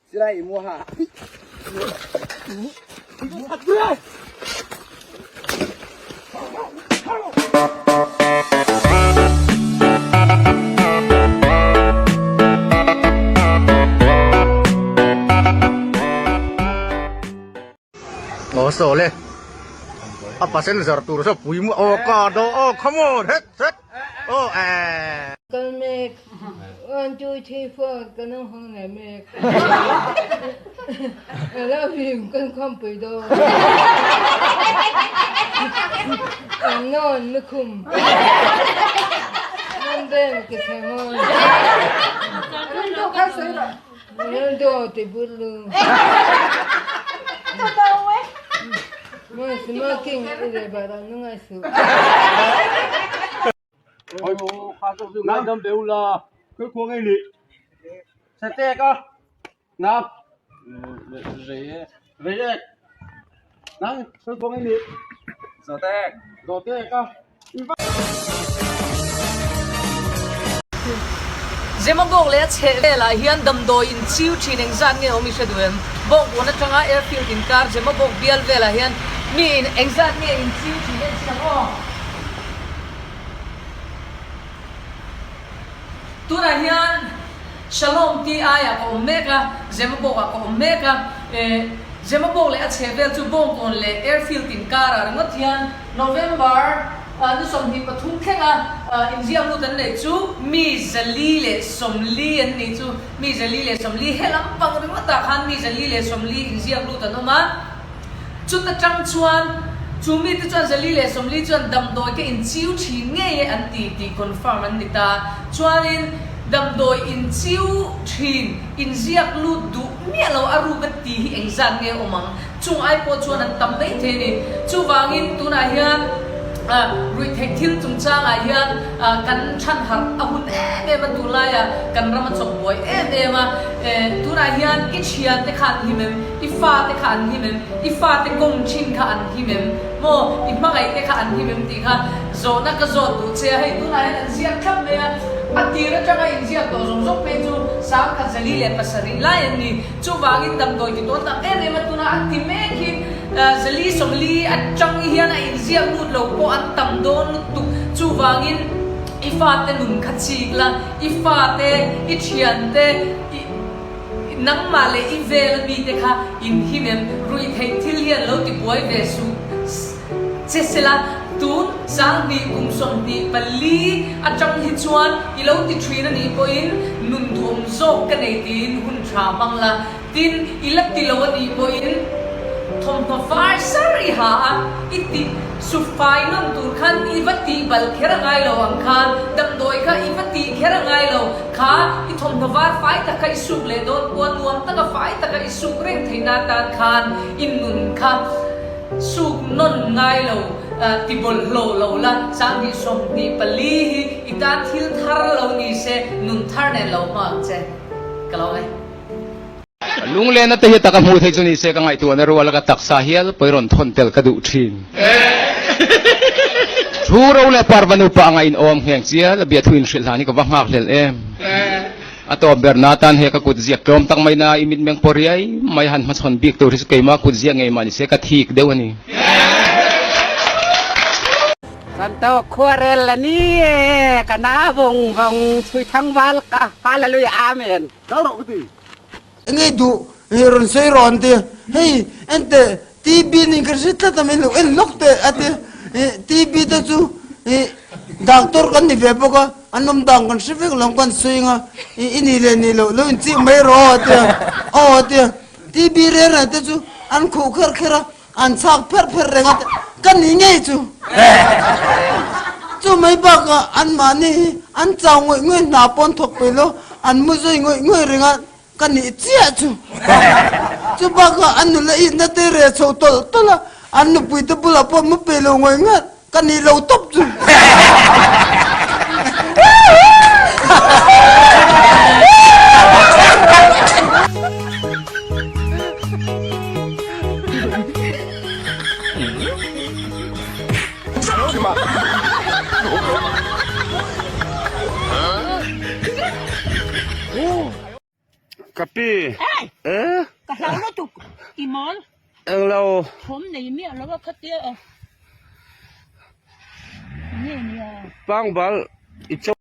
Aw saw le a passenger tur saw pui mu aw car daw aw come on het het aw eh. Kal mek 1 2 3 4 kan ang hawng leh mek I love you kan khawmpui dawn ang nawn lukhum Monday ke chhengawn Ronaldo ti bulu Mo smoking ile bara nungai su. Nam beu la cái khuang ei lih se tek a nam rei rei ek nang cái khuang ei lih zawtek zawtek a. Zemabawk leh a chheh velah hian damdawi in chiu thin engzat nge awm i hre duh em? Bawngkawn atanga airfield inkar Zemabawk bial velah hian mi in engzat nge in chiu thin en chiang aw? Tunah hian Shalom tih aiah ka awm mek a, Zemabawk ah ka awm mek a, Zemabawk leh a chheh vel chu Bawngkawn leh airfield inkarah ringawt hian November ni 23 thlenga inziak lut an neih chu mi 440 an nih chu. Mi 440 he lampang ringawtah khan mi 440 inziak lut an awm a. Chuta tang chuan chu mite chuan 440 chuan damdawi ka inchiu thin ngei e an ti tih confirm an ni ta. Chuanin damdawi inchiu thin inziak lut duh miah lo a ruk a ti hi engzat nge awm ang? Chung ai pawh chuan an tam mai thei a ni. Chuvangin tunah hian ruihtheih thil chungchangah hian kan thanharh a hun em em a, tunlaiah kan ram a chawk buai em em a. Tunah hian i thiante kha an him em? I fate kha an him em? I fate kawng thin kha an him em? Maw i hmangaihte kha an him em tih kha zawhna ka zawt duh che a. Hei tunah hian an ziak thlap mai a, a tir atanga inziak tawh zawng zawng phei chu 1047 lai an ni. Chuvangin damdawi ti tawn tak em em a tuna a ti mek hi Zali 40 atang hian a inziak lut lo pawh an tam dawn lutuk. Chuvangin i fate nun kha chik la, i fate, i thiante, i nangmah leh i vel a mite kha inhim em? Ruihtheih thil hian lo ti buai ve suh che sela, tun 2024 atang hi chuan i lo ti thin a nih pawhin nun duhawm zawk ka nei tiin hun tha hmang la, tin i la ti lo a nih pawhin thawmhnaw far sar i ha a, i ti su fai nawn tur khan i va tih bal kher a ngai lo ang khan damdawi kha i va tih kher a ngai lo kha i thawmhnaw var fai tak kha i suk leh dawn pawh nuam taka fai taka i suk reng theihna atan khan i nun kha Suk nawn ngai lo, ti bawlhhlawh lo la, 2024 hi i tan thil thar lo ni se, nun thar nen lo hma ang che. Ka lo e. Lunglena te hi taka hmuh theih chu ni se ka ngaihtuahna ruala ka taksa hial pawi rawn thawn tel ka duh thin. Thu ro leh parva nupa anga inawm ngheng chial a biathu inhrilh hlan hi ka va nghak hlel em. A tawp ber na tan he ka kut ziak tlawm tak mai na i mitmeng pawh riai mai han hmachhawn bik tur hi chu keimah kut ziak ngei mah ni se ka thik deuh a ni. Kan tawk khuarel a ni e, ka na vawng vawng chui thangval ka Hallelujah Amen. Kal rawh ka ti. Enge duh rawn sawi rawh an ti a, hei ente TB nen ka hre tlat a min lo en lawk teh a ti a, TB te chu doctor kan ni ve bawk a, an awm dan kan hre vek lo kan sawi ang a, i ni leh ni loh lo inchih mai rawh a ti a, aw a ti a, TB reng reng te chu an khuh kher kher a, an chhak pherh pherh reng a ti, ka ni ngei chu. Chu mai bakah anmahni hi an chau ngawih ngawih hna pawh an thawk peih lo, an mu zui ngawih ngawih reng a, Ka nih chiah chu. Chu bakah an nula itna te reh chho tawlh tawlh a, an nupui te bulah pawh mu pe lo ngawi ngat, ka nih lo tawp chu. Ka pi. E? Ka hlau lutuk i mawl. Englo. Thawm nei miah lo a khatia a. Nge nia. Pangbal i cho.